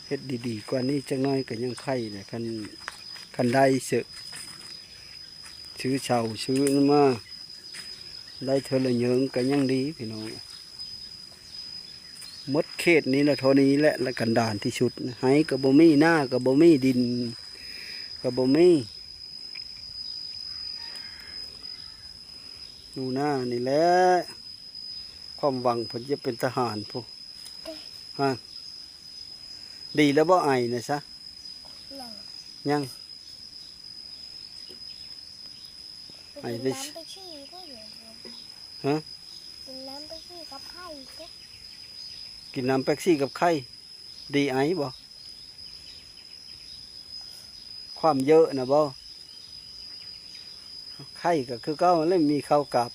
ເຮັດດີໆກວ່ານີ້ຈັກໜ້ອຍກໍຍັງໄຄແຫຼະ ຄັນ ຄັນໄດ້ຊື້ ຊື້ເຊົ່າຊື້ນັ້ນມາ ໄດ້ເທື່ອລະເຍີງກໍຍັງດີພີ່ນ້ອງ. ໝົດເຂດນີ້ລະ ເທົ່ານີ້ແຫຼະ ລະກັນດານທີ່ສຸດ ໄຮ່ກໍບໍ່ມີ ນາກໍບໍ່ມີ ດິນກໍບໍ່ມີ ຢູ່ນານີ້ແຫຼະ ຄວາມຫວັງເພິ່ນຈະເປັນທະຫານພຸ້ນ. ຮະ ດີແລ້ວບໍ່ ໄອນະຊະ? ຍັງ ຍັງ ໄອໄປ ກິນນ້ຳເປັບຊີ ຮະ ກິນນ້ຳເປັບຊີກັບໄຂ່ ກິນນ້ຳເປັບຊີກັບໄຂ່ ດີໄອບໍ່? ຄວາມເຍີະນະບໍ່? ໄຂ່ກໍຄືເກົ່າຫັ້ນແຫຼະ ມີເຂົ້າກັບ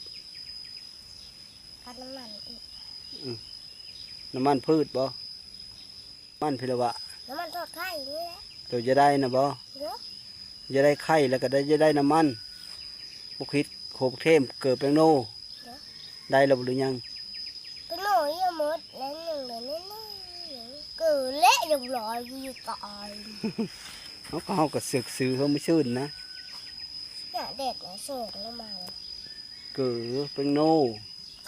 ກັບນ້ຳມັນອີກ ອື ນ້ຳມັນພືດບໍ່? ມັນພິລະວະ ນ້ຳມັນທອດໄຂ່ນີ້ແຫຼະ ໂຕຈະໄດ້ນະບໍ່? ເອີ ຈະໄດ້ໄຂ່ ແລ້ວກໍໄດ້ ຈະໄດ້ນ້ຳມັນ ບໍ່ຄິດໂຄບເທມ ເກີແປງໂນ ເອີ ໄດ້ແລ້ວບໍ່ ຫຼືຍັງ? ເປັນໜໍ່ຍັງໝົດ ແລ້ວຍັງເຫຼືອໜ້ອຍໆ ເກີແລະຍັງຫຼາຍຢູ່ຕາຍ. ເຮົາກໍ ເຮົາກໍເຊື່ອ ຊື່ເຮົາບໍ່ຊື່ນນະ ແດດນະ ສອງລົງມາ ເກີແປງໂນ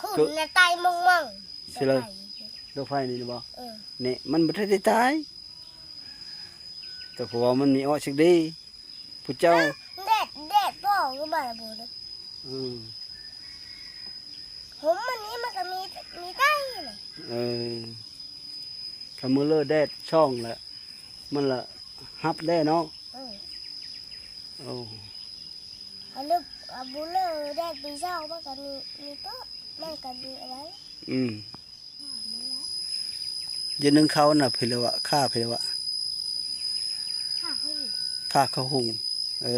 ພຸ້ນນະ ຕາຍມົງໆ ຊິເລີ ດອກໄຟນີ້ນະບໍ່? ເອີ ນີ້ມັນບໍ່ທັນໄດ້ຕາຍ ແຕ່ເພາະວ່າມັນມີອອກຊິກດີ ຜູ້ເຈົ້າ ແດດ ແດດບໍ່ຄືມາບໍ່ເລີຍ ອື ຫົມມັນນີ້ມັນກໍມີ ມີໄດ້ນະ ເອີ ຄັນມື້ເລີແດດສ່ອງລະ ມັນລະຮັບແດ່ເນາະ ເອີ ໂອ້ ອັນນີ້ ອາ ບຸເລີແດດປີເຊົ້າມັນກໍມີ ມີໂຕະ ມັນກໍມີອະໄລ ອື ຢ່າໜຶ້ງເຂົ້ານະ ເພິ່ນລະວ່າ ຂ້າເພິ່ນລະວ່າ ຂ້າເຂົ້າຫຸງ ຂ້າເຂົ້າຫຸງ ເອີ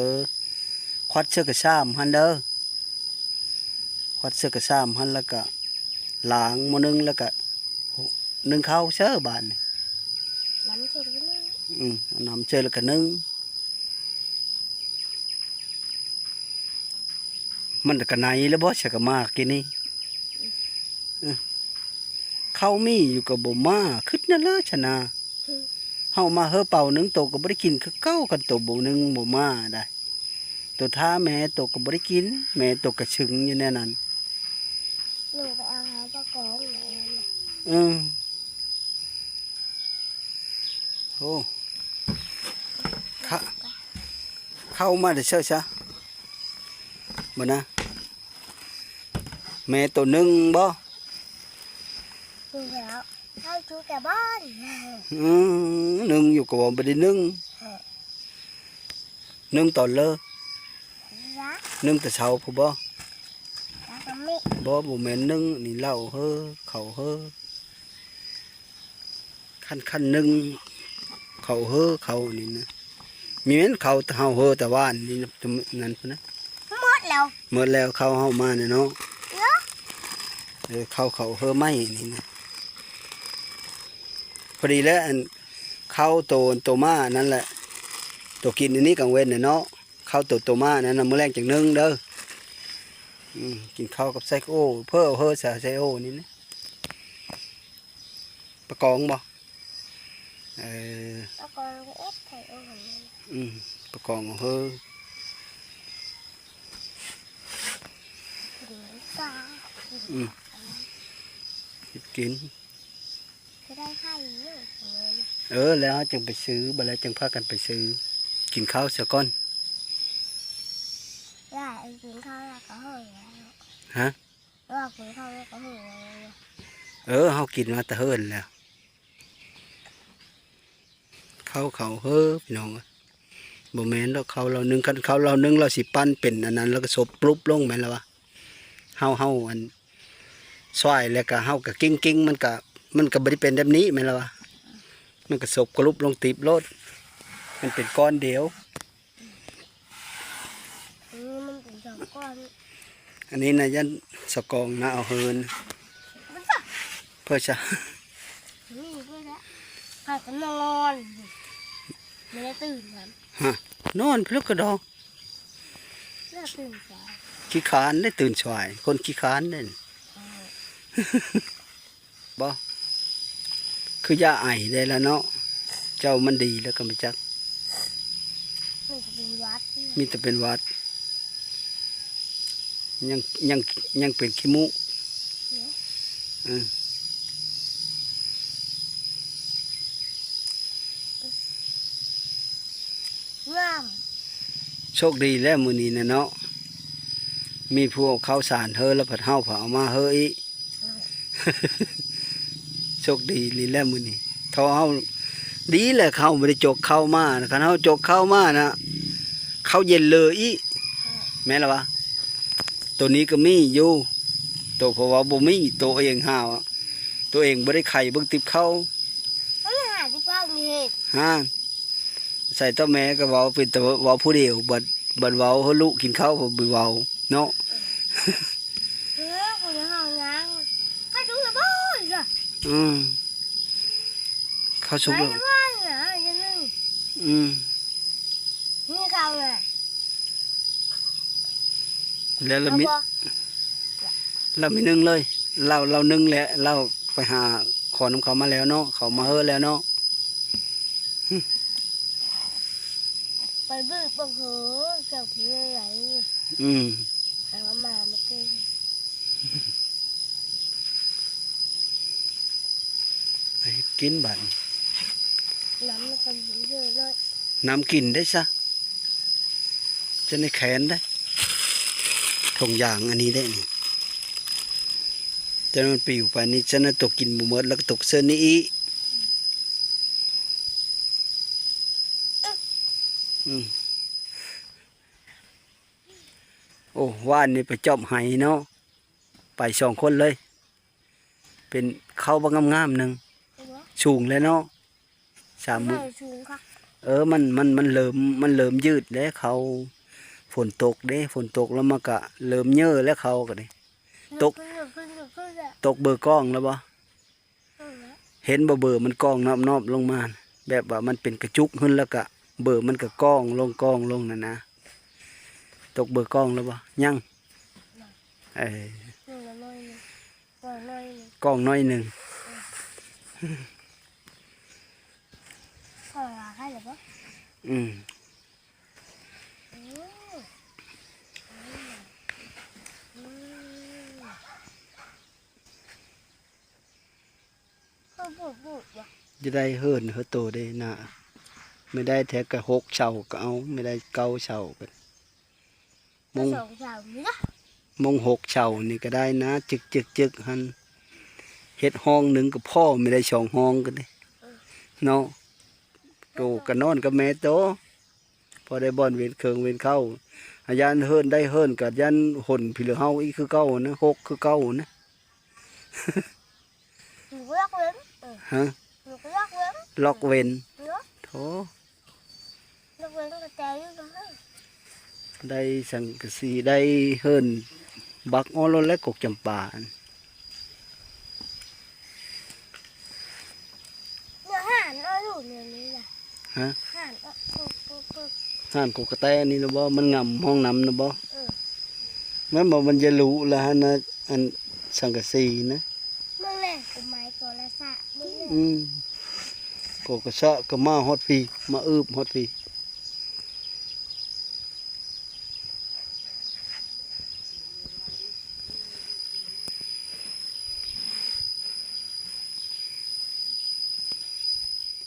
ຄວັດເສື້ອກະຊາມຫັ້ນເດີ ຄວັດເສື້ອກະຊາມຫັ້ນ ແລ້ວກະລ້າງໝໍ້ໜຶ່ງ ແລ້ວກະໜຶ້ງເຂົ້າເສີບາດນີ້ ນ້ຳເສີກະໜຶ້ງ ອື ເອົານ້ຳເສີແລ້ວກະໜຶ້ງ ມັນກະໄນແລ້ວບໍ່ ຊະກະມາກິນນີ້ ເອີ ເຂົ້າມີຢູ່ກໍບໍ່ມາ ຄຶດນັ້ນເລີຊະນາ ເຮົາມາເຮີເປົ່າໜຶ່ງໂຕກໍບໍ່ໄດ້ກິນຄືເກົ່າ ຄັນໂຕບໍ່ໜຶ່ງບໍ່ມາໄດ໋ ໂຕຖ້າແມ່ໂຕກໍບໍ່ໄດ້ກິນ ແມ່ໂຕກະຊຶງຢູ່ແນວນັ້ນ ໜູໄປເອົາໃຫ້ປາກອງແມ່ ເອີ ໂອ້ ຂະ ເຂົ້າມາແຕ່ເຊົ້າຊະ ບໍ່ນະ ແມ່ໂຕໜຶ່ງບໍ່? ໜຶ່ງແລ້ວ ເຮົາຢູ່ແຕ່ບ້ານ ອື ໜຶ່ງຢູ່ກໍບໍ່ໄດ້ໜຶ່ງ ເອີ ໜຶ່ງຕອນເລີ ລະ ໜຶ່ງແຕ່ເຊົ້າພຸ້ນບໍ່? ລະກໍມີ ບໍ່ ບໍ່ແມ່ນໜຶ່ງ ອັນນີ້ເຫຼົ້າເຮີ ເຂົ້າເຮີ ຄັນ ຄັນໜຶ່ງເຂົ້າເຮີ ເຂົ້າອັນນີ້ນະ ມີແມ່ນເຂົ້າເຮົາເຮີແຕ່ວານນີ້ນະ ນັ້ນພຸ້ນນະ ໝົດແລ້ວ ໝົດແລ້ວ ເຂົ້າເຮົາມານະເນາະ ເອີ ເອີ ເຂົ້າ ເຂົ້າເຮີໃໝ່ນີ້ນະ ພໍດີແລ້ວ ອັນ ເຂົ້າໂຕ ໂຕມາອັນນັ້ນແຫຼະ ໂຕກິນອັນນີ້ກາງເວັນນະເນາະ ເຂົ້າໂຕ ໂຕມານັ້ນນະ ມື້ແລງຈັ່ງໜຶ່ງເດີ ອື ກິນເຂົ້າກັບໄຊໂອ ເພີເຮີ ໄຊ ໄຊໂອນີ້ນະ ປາກອງບໍ່? ເອີ ປາກອງເອັດໄຊໂອຫັ້ນ ອື ປາກອງເຮີ ກິນກາ ອື ເຮັດກິນ ຈະໄດ້ໄຂ່ຢູ່ ເອີ ແລ້ວເຮົາຈຶ່ງໄປຊື້ ບັດແລ້ວຈຶ່ງພາກັນໄປຊື້ ກິນເຂົ້າຊະກ່ອນ ລະກິນເຂົ້າລະກໍເຮີແລ້ວ ຮະ? ວ່າເຄີຍເຂົ້າແລ້ວກໍເຫີແລ້ວ. ເອີ ເຮົາກິນມາແຕ່ເຫີແລ້ວ. ເຂົ້າ ເຂົ້າເຫີ ພີ່ນ້ອງເອີຍ. ບໍ່ແມ່ນດອກ ເຂົ້າເຫຼົ້າໜຶ່ງ. ຄັນເຂົ້າເຫຼົ້າໜຶ່ງ ລາວຊິປັ່ນເປັນອັນນັ້ນ ແລ້ວກໍສົບປຸບລົງ ແມ່ນລະວະ. ເຮົາ ເຮົາອັນ ສວາຍ ແລ້ວກໍເຮົາກໍກິ້ງໆ ມັນກໍ ມັນກໍບໍ່ໄດ້ເປັນແບບນີ້ ແມ່ນລະວະ. ມັນກໍສົບກະລຸບລົງຕີບໂລດ. ມັນເປັນກ້ອນດຽວ. ເອີ ມັນເປັນສອງກ້ອນ. ອັນນີ້ນະ ຢ້ານສະກອງນະເອົາເຫີນ. ເພື່ອຊະ ນີ້ເພື່ອຊະ ພາກັນນອນ ບໍ່ໄດ້ຕື່ນນຳ. ຮະ ນອນພຸ້ນກະດອກ. ແລ້ວຕື່ນສາຍ ຂີ້ຄ້ານໄດ້ຕື່ນສວາຍ ຄົນຂີ້ຄ້ານເດ້. ເອີ ບໍ່ ຄືຢາໄອໄດ້ລະເນາະ. ເຈົ້າມັນດີແລ້ວກໍບໍ່ຈັກ ມີແຕ່ເປັນຫວັດ ມີແຕ່ເປັນຫວັດ. ຍັງ ຍັງ ຍັງເປັນຂີ້ມູກ. ເອີ ງາມ. ໂຊກດີແລ້ວມື້ນີ້ນະເນາະ ມີຜູ້ເອົາເຂົ້າສານເຮີ ແລ້ວພັດເຮົາ ເອົາມາເຮີອີກ. ໂຊກດີອີ່ຫຼີແລ້ວມື້ນີ້. ເທົ່າເຮົາ ດີແລ້ວເຮົາບໍ່ໄດ້ຈົກເຂົ້າມາ. ຄັນເຮົາຈົກເຂົ້າມານະ ເຂົ້າເຢັນເລີອີກ ແມ່ນລະວະ. ໂຕນີ້ກໍມີຢູ່ ໂຕເພາະວ່າບໍ່ມີ ໂຕເອງຫາ ໂຕເອງບໍ່ໄດ້ໄຂເບິ່ງຕິບເຂົ້າ. ມັນຫາຕິບເຂົ້າມີເຮັດ ຫາ ໃສ່ຕໍ່ແມ່ກໍເວົ້າເປັນແຕ່ເວົ້າຜູ້ດຽວ ບັດ ບັດເວົ້າໃຫ້ລູກກິນເຂົ້າບໍ່ເວົ້າເນາະ. ເອີ ເອີ ຜູ້ດຽວເຮົາຍັງ ຂ້າຈຸລະບໍ່ອີກອະ. ອືມ ເຂົ້າສຸກແລ້ວ. ອືມ ນີ້ເຂົ້ານະ ແລ້ວລະມີ ເອົາບໍ່ ລາວມີໜຶ່ງເລີຍ ລາວ ລາວໜຶ່ງແຫຼະ ລາວໄປຫາຂໍນຳເຂົາມາແລ້ວເນາະ ເຂົາມາເຮີແລ້ວເນາະ. ໄປບຶກເບິ່ງເຮີ ເຈົ້າເປັນຈັ່ງໃດ. ອືມ ໃຫ້ມາ ມາກິນ ໃຫ້ກິນບາດນີ້ ນ້ຳມັນກໍເຍອະເລີຍ ນ້ຳກິນໄດ້ຊະ. ຈະໄດ້ແຂນໄດ້ ຖົງຢາງອັນນີ້ເດ້ນີ້ ຈະມັນປິວໄປນີ້ ຈະນັ້ນຕົກກິນບໍ່ໝົດ ແລ້ວກໍຕົກເຊິ່ນນີ້ອີກ. ອືມ ໂອ້ ວານນີ້ໄປຈອບໄຮ່ເນາະ ໄປສອງຄົນເລີຍ. ເປັນເຂົ້າບັກງາມໆໜຶ່ງ ສູງແລ້ວເນາະ ສາມມື້ ເອີ ມັນ ມັນ ມັນເລີ່ມ ມັນເລີ່ມຍືດແລ້ວ ເຂົ້າຝົນຕົກເດ້ ຝົນຕົກແລ້ວມັນກະເລີ່ມເຍີ້ແລ້ວ ເຂົ້າກະເດ້ ຕົກ ຕົກເບີກ້ອງແລ້ວບໍ່? ເຫັນບໍ່ ເບີມັນກ້ອງນອບໆລົງມາ ແບບວ່າມັນເປັນກະຈຸກຂຶ້ນ ແລ້ວກະເບີມັນກະກ້ອງລົງ ກ້ອງລົງນັ້ນນະ ຕົກເບີກ້ອງແລ້ວບໍ່? ຍັງ ເອີ ຍັງໜ້ອຍໜຶ່ງ ກ້ອງໜ້ອຍໜຶ່ງ ກ້ອງໜ້ອຍໜຶ່ງ ພໍລາຍແລ້ວບໍ່? ອືມ ອືມ ອືມ ເຂົາບໍ່ບຸດຫວະ ຈະໄດ້ເຫີນເຮີໂຕເດ້ນະ ແມ່ໄດ້ແທ້ກະຫົກເສົາກະເອົາ ແມ່ໄດ້ເກົ້າເສົາກະ ມຸງ ສອງເສົານີ້ນະ ມຸງຫົກເສົານີ້ກະໄດ້ນະ ຈຶກໆໆຫັ້ນ ເຮັດຫ້ອງໜຶ່ງກະພໍ ແມ່ໄດ້ສອງຫ້ອງກະໄດ້ ເອີ ເນາະ ໂຕກະນອນກັບແມ່ໂຕ ພໍໄດ້ບ່ອນເວັນເຄີງເວັນເຂົ້າ ອາ ຢ້ານເຫີນໄດ້ເຫີນກະຢ້ານຫົນພີລະເຮົາອີກຄືເກົ່ານະ ຫົກຄືເກົ່ານະ. ລັອກເວັນ ເອີ ຮະ ລັອກເວັນ ລັອກເວັນ ໂທ້ ລັອກເວັນກະແຈຢູ່ນະ ໄດ້ສັງກະສີ ໄດ້ເຫີນບັກອອກໂລດແລ້ວ ກົກຈຳປາ ເນາະ ຫານເອົາຢູ່ແນວນີ້ລະ ຮະ ຫານເອົາ ກົກ ກົກ ກົກ ຫານກົກກະແຕນີ້ນະບໍ່? ມັນງຳຫ້ອງນ້ຳນະບໍ່? ເອີ ແມ່ນບໍ່? ມັນຈະຫຼຸລະຫັ້ນນະ ອັນສັງກະສີນະ ເບິ່ງແຫຼະ ກົກໄມ້ກໍລະສະ ເບິ່ງແຫຼະ ອືມ ກໍກະສະກະມາຮອດພີ້ ມາອຶບຮອດພີ້.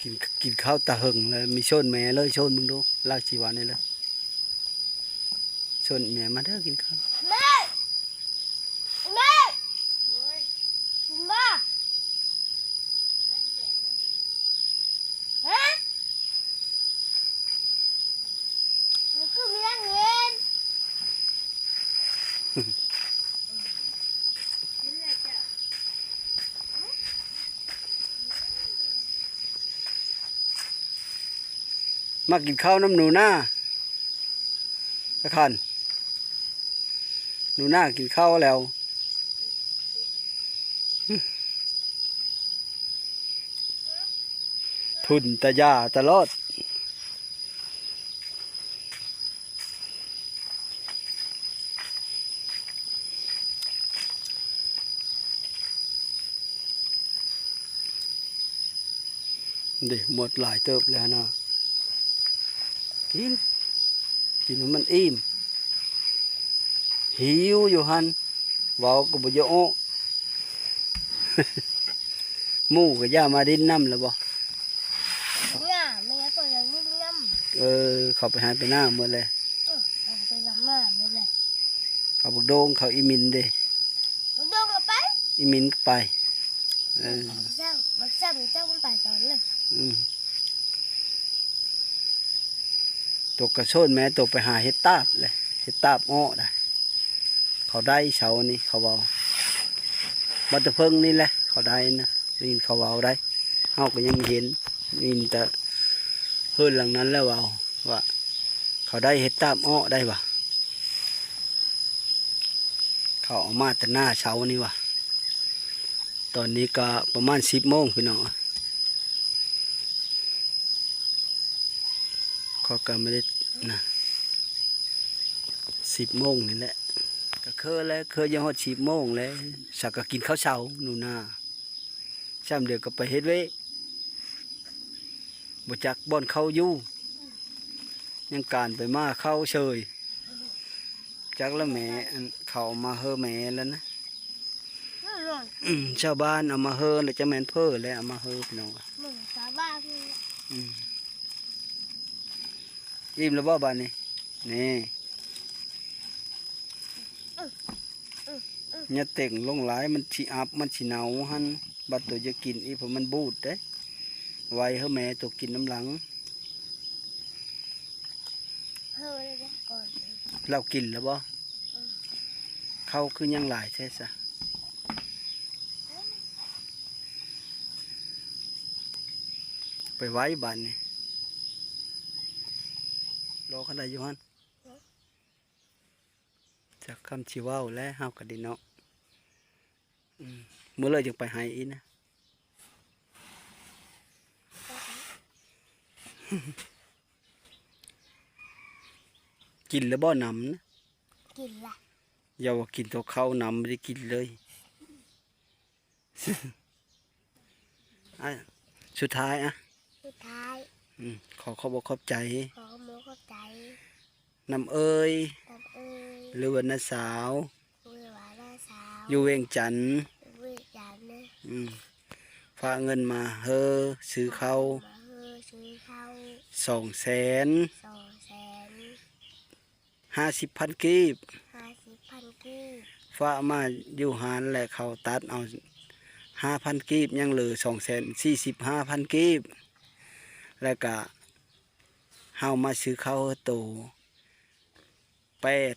ກິນ ກິນເຂົ້າຕາເຫິງແລ້ວ ມີໂຊນແມ່ເລີຍ ໂຊນເບິ່ງດູ ລາວຊິວ່າແນວໃດ ໂຊນແມ່ ມາເດີ ກິນເຂົ້າ ແມ່ ແມ່ ມາກິນເຂົ້ານຳໜູນາ ຕາຄັນ ໜູນາກິນເຂົ້າແລ້ວ. ທຸ່ນຕາຢາຕະຫຼອດ. ເດ້ ໝົດຫຼາຍເຕີບແລ້ວນະ. ກິນ ກິນໃຫ້ມັນອີ່ມ. ຫິວຢູ່ຫັ້ນ ເວົ້າກໍບໍ່ຢາກອອກ. ໝູ່ກໍຢ່າມາຫຼິ້ນນຳແລ້ວບໍ່? ໜ້າແມ່ກໍຢາກຫຼິ້ນນຳ. ເອີ ເຂົາໄປໄຮ່ໄປນາໝົດແລ້ວ. ເອີ ເຂົາໄປດຳນາໝົດແລ້ວ. ເຂົາບັກໂດງ ເຂົາອີ່ມິນເດ້? ບັກໂດງກໍໄປ. ອີ່ມິນກໍໄປ. ເອີ ບັກຊ້ຳ ບັກຊ້ຳຈັກມັນໄປຕອນເລີກ. ອືມ ໂຕກະໂຊນແມ່ໂຕໄປຫາເຫັດຕາບແຫຼະ ເຫັດຕາບເອາະນະ. ເຂົາໄດ້ເຊົ້ານີ້ ເຂົາເວົ້າ ບັດຕະເພິງນີ້ແຫຼະ ເຂົາໄດ້ນະ ໄດ້ຍິນເຂົາເວົ້າໄດ໋. ເຮົາກໍຍັງບໍ່ເຫັນ ໄດ້ຍິນແຕ່ເຮືອນຫຼັງນັ້ນແຫຼະເວົ້າວ່າ ເຂົາໄດ້ເຫັດຕາບເອາະໄດ້ວ່າ ເຂົາເອົາມາແຕ່ໜ້າເຊົ້ານີ້ວ່າ. ຕອນນີ້ກໍປະມານສິບໂມງພີ່ນ້ອງ ເຂົາກໍບໍ່ໄດ້ນະ ສິບໂມງນີ້ແຫຼະ ກໍຄືແລ້ວ ຄືຈະຮອດສິບໂມງແລ້ວ ສັກກໍກິນເຂົ້າເຊົ້າໜູນາ. ຊ່ຳດຽວກໍໄປເຮັດວຽກ ບໍ່ຈັກບ່ອນເຂົ້າຢູ່ ຍັງການໄປມາເຂົ້າເຊີຍ. ຈັກລະແມ່ ອັນ ເຂົາເອົາມາເຮີແມ່ແລ້ວນະ. ອືມ ຊາວບ້ານເອົາມາເຮີແລ້ວ ຈັກແມ່ນເພີແລ້ວເອົາມາເຮີພີ່ນ້ອງ. ອືມ ອີ່ມແລ້ວບໍ່ບາດນີ້? ນີ້ ຢ່າເຕັງລົງຫຼາຍ ມັນຊິອັບ ມັນຊິເນົ່າຫັ້ນ. ບັດໂຕຈະກິນອີກ ເພາະມັນບູດເດ້. ໄວ້ໃຫ້ແມ່ໂຕກິນນຳຫຼັງ. ເຮົາກິນແລ້ວບໍ່? ເຂົ້າຄືຍັງຫຼາຍແທ້ຊະ? ໄປໄວ້ບາດນີ້ ລໍຄັນໃດຢູ່ຫັ້ນ. ຈັກຄຳຊິເວົ້າແລ້ວ ເຮົາກໍດີເນາະ. ອືມ ມື້ເລີຍຈຶ່ງໄປໄຮ່ອີກນະ. ກິນແລ້ວບໍ່ນ້ຳນະ? ກິນລະ. ຢ່າວ່າກິນແຕ່ເຂົ້າ ນ້ຳບໍ່ໄດ້ກິນເລີຍ. ອ່ະ ສຸດທ້າຍ ອ່ະ ສຸດທ້າຍ ອືມ ຂໍຂອບອົກຂອບໃຈ ຂໍຂອບອົກຂອບໃຈ ນຳເອີຍ ນຳເອີຍ ຫຼືວ່ານ້າສາວ ຫຼືວ່ານ້າສາວ ຢູ່ວຽງຈັນ ຢູ່ວຽງຈັນ ອືມ ຝາກເງິນມາເຮີຊື້ເຂົ້າ ຝາກເງິນມາເຮີຊື້ເຂົ້າ ສອງແສນ ສອງແສນ ຫ້າສິບພັນກີບ ຫ້າສິບພັນກີບ ຝາກມາຢູ່ຮ້ານ ແລະ ເຂົາຕັດເອົາຫ້າພັນກີບ ຍັງເຫຼືອສອງແສນສີ່ສິບຫ້າພັນກີບ ແລ້ວກະເຮົາມາຊື້ເຂົ້າໃຫ້ໂຕແປດ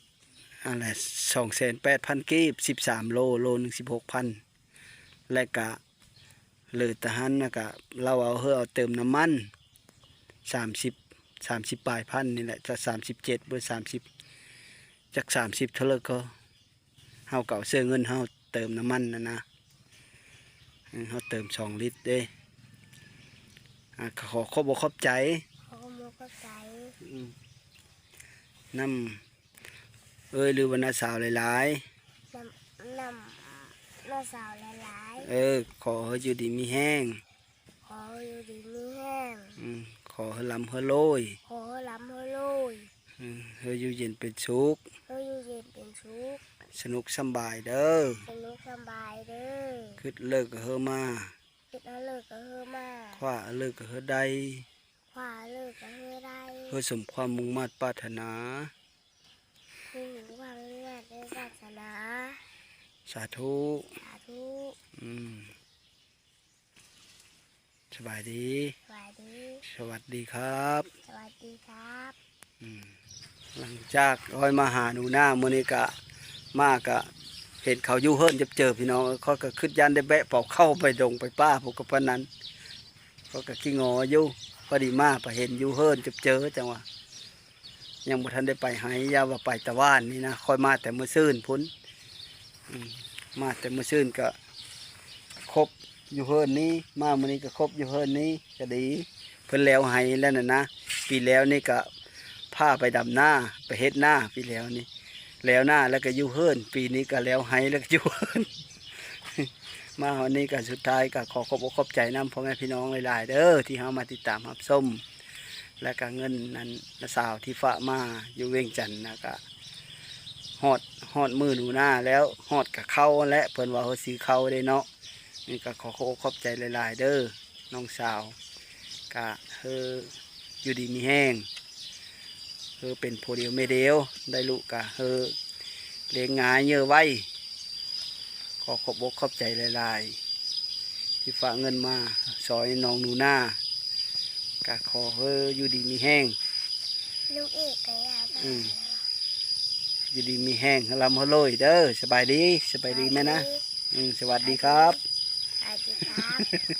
ອັນລະ ສອງແສນແປດພັນກີບ ສິບສາມໂລ ໂລໜຶ່ງສິບຫົກພັນ ແລະກະ ເລີຍແຕ່ຫັ້ນນະກະ ລາວເອົາ ເຮີເອົາເຕີມນ້ຳມັນ ສາມສິບ ສາມສິບປາຍພັນນີ້ແຫຼະ ຈະສາມສິບເຈັດ ເບີ ສາມສິບ ຈັກສາມສິບເທົ່າໃດກໍ ເຮົາກໍເອົາເສື້ອເງິນເຮົາເຕີມນ້ຳມັນຫັ້ນນະ ເຮົາເຕີມສອງລິດເດ້. ອ່າ ຂໍຂອບອົກຂອບໃຈ ຂໍຂອບອົກຂອບໃຈ ອືມ ນຳ ເອີຍ ຫຼືວ່ານ້າສາວຫຼາຍໆ ນຳ ນຳນ້າສາວຫຼາຍໆ ເອີ ຂໍໃຫ້ຢູ່ດີມີແຮງ ຂໍໃຫ້ຢູ່ດີມີແຮງ ອືມ ຂໍໃຫ້ລ່ຳໃຫ້ລວຍ ຂໍໃຫ້ລ່ຳໃຫ້ລວຍ ອືມ ໃຫ້ຢູ່ເຢັນເປັນສຸກ ໃຫ້ຢູ່ເຢັນເປັນສຸກ ສະໜຸກສຳບາຍເດີ ສະໜຸກສຳບາຍເດີ ຄຶດເລີກກໍໃຫ້ມາ ຄຶດເລີກກໍໃຫ້ມາ ຄວ້າເລີກກໍໃຫ້ໄດ້ ຄວ້າເລີກກໍໃຫ້ໄດ້ ໃຫ້ສົມຄວາມມຸ່ງມາດປາດຖະໜາ ໃຫ້ສົມຄວາມມຸ່ງມາດປາດຖະໜາ ສາທຸ ສາທຸ ອືມ ສະບາຍດີ ສະບາຍດີ ສະຫວັດດີຄັບ ສະຫວັດດີຄັບ ອືມ ຫຼັງຈາກຮ້ອຍມາຫາໜູນາມື້ນີ້ກະ ມາກະເຫັນເຂົາຢູ່ເຮືອນເຈີບເຈີ ພີ່ນ້ອງເອີຍ. ຂ້ອຍກະຄຶດຢ້ານໄດ້ແບະເປົາເຂົ້າໄປດົງໄປປ່າພຸ້ນກະປານນັ້ນ. ຂ້ອຍກະຂີ້ງໍຢູ່ ພໍດີມາໄປເຫັນຢູ່ເຮືອນເຈີບເຈີ ຈັ່ງວ່າ ຍັງບໍ່ທັນໄດ້ໄປໄຮ່ ຢ່າວ່າໄປຕາວານນີ້ນະ. ຂ້ອຍມາແຕ່ມື້ຊືນພຸ້ນ ອືມ ມາແຕ່ມື້ຊືນກະຄົບຢູ່ເຮືອນນີ້ ມາມື້ນີ້ກະຄົບຢູ່ເຮືອນນີ້ກະດີ. ເພິ່ນແລ້ວໄຮ່ແລ້ວນັ້ນນະ ປີແລ້ວນີ້ກະພາໄປດຳນາ ໄປເຮັດນາ ປີແລ້ວນີ້ ແລ້ວນາແລ້ວກະຢູ່ເຮືອນ ປີນີ້ກະແລ້ວໄຮ່ແລ້ວກະຢູ່ເຮືອນ. ມາຮອດນີ້ກະສຸດທ້າຍກະຂໍຂອບອົກຂອບໃຈນຳພໍ່ແມ່ພີ່ນ້ອງຫຼາຍໆເດີ ທີ່ເຮົາມາຕິດຕາມຮັບຊົມ ແລະກະເງິນນັ້ນນ້າສາວທີ່ຝາກມາຢູ່ວຽງຈັນນະ ກະຮອດ ຮອດມື້ໜູນາແລ້ວ ຮອດກະເຂົ້າຫັ້ນແຫຼະ ເພິ່ນວ່າເຮົາຊື້ເຂົ້າເດ້ເນາະ. ນີ້ກະຂໍຂອບອົກຂອບໃຈຫຼາຍໆເດີ ນ້ອງສາວ ກະເຮີຢູ່ດີມີແຮງ ເຮີເປັນຜົວດຽວແມ່ດຽວ ໄດ້ລູກກະເຮີລ້ຽງງ່າຍເຍີໄວ. ຂໍຂອບອົກຂອບໃຈຫຼາຍໆ ທີ່ຝາກເງິນມາຊ່ອຍນ້ອງໜູນາ ກະຂໍເຮີຢູ່ດີມີແຮງ ລູກເອກກະຢາກ ອືມ ຢູ່ດີມີແຮງ ຮ່ຳເຮົາລວຍເດີ. ສະບາຍດີ ສະບາຍດີແມ່ນະ ສະບາຍດີ ອືມ ສະຫວັດດີຄັບ ສະຫວັດດີຄັບ.